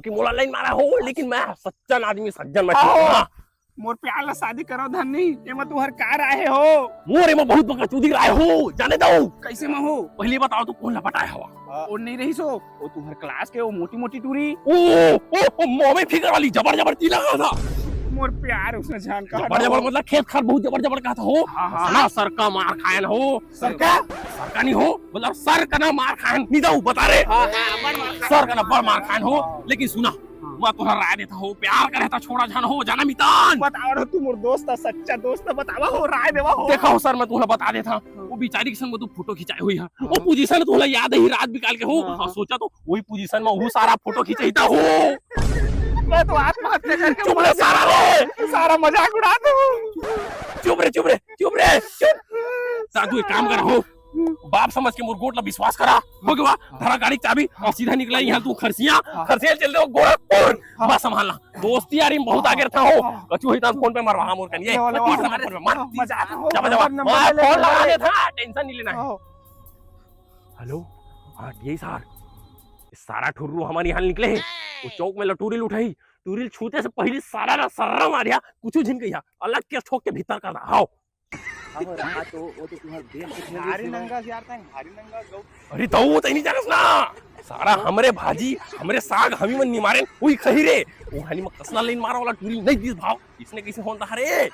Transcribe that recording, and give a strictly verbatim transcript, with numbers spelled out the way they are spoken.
कि मोला लाइन मारा हो, लेकिन मैं सज्जन आदमी, सज्जन मैं। आहो। हाँ। मोर प्यार ला शादी करो धनी, एमा तुहर का राय हो? मोर एमा बहुत बड़का चूदी राय हो, जाने दो। कैसे में हो? पहली बताओ तो कोन ला पटाए हवा? हाँ। ओ नहीं रही सो, ओ तुहर क्लास के ओ मोटी मोटी टूरी। ओ, ओ, ओ मोमे फिगर वाली जबर जबर ती लगा था। मोर प्यार उसने जान कहा जबर ना जबर हो। मतलब खेत खार बहुत जबर जबर कहा था हो। हाँ, हाँ। ना सर का मार खायन हो। सर का? सर का नहीं हो, मतलब सर का ना मार खायन, नहीं दो बता रे। हाँ, हाँ, बड़ मार खायन। सर का ना बड़ मार खायन हो, लेकिन सुना, हाँ। मैं तुहर राय देता हो, प्यार करे त छोड़ा झन हो, जाना मितान। बतावा रे, तू मोर दोस्त ह, सच्चा दोस्त ह, बतावा हो, राय देवा हो। देखा हो सर, मैं तुहर बता देता, हाँ। वो बिचारी के संग में तू फोटो खिंचाए हुई है, हाँ। वो पोजीशन तुहला याद ही रात बिकाल के हो, हाँ, हाँ। हाँ, सोचा तो वही पोजीशन में वो सारा फोटो खिंचाईता हो। मैं तो आत्महत्या करके चुप रहे सारा रे। सारा मजाक उड़ा दो। चुप रे, चुप रे, चुप रे, चुप। ता तू एक काम कर हो, बाप समझ के मोर गोठ ला विश्वास करा, हो गया? धरा गाड़ी के चाबी अउ सीधा निकला यहाँ तू खरसिया, हाँ। खरसिया चल दे गोरखपुर। हाँ। बस संभालना, दोस्ती यारी में बहुत हाँ। आगे रहा हो। हाँ। कछु ही तान फोन पे मरवा मोर कनिए। ले, ले, ले, फोन पे मर, मर। हाँ, मजाक हो, जब, जब, नंबर, नंबर मैं ले, फोन नंबर लगा ले। देता, टेंशन नहीं लेना है। हाँ। हेलो, हाँ, यही सार, सारा ठुर्रू हमारे यहाँ निकले है। वो चौक में लटूरी उठाई, टूरी छूते से पहले सारा ना सर्रा मारिया, कुछ झिन कहिया, अलग के ठोक के भीतर कर दा। हाओ। अब रहा तो वो तो तुम्हारा देर से भारी नंगा यार, तंग भारी नंगा गौ। अरे तो वो तो नहीं जानस ना, सारा हमरे भाजी, हमरे साग हमी मन निमारे, वही खही रे। वो हनी में कसना लेन मारा वाला टूरी नहीं दिस भाव, इसने कैसे होता रे?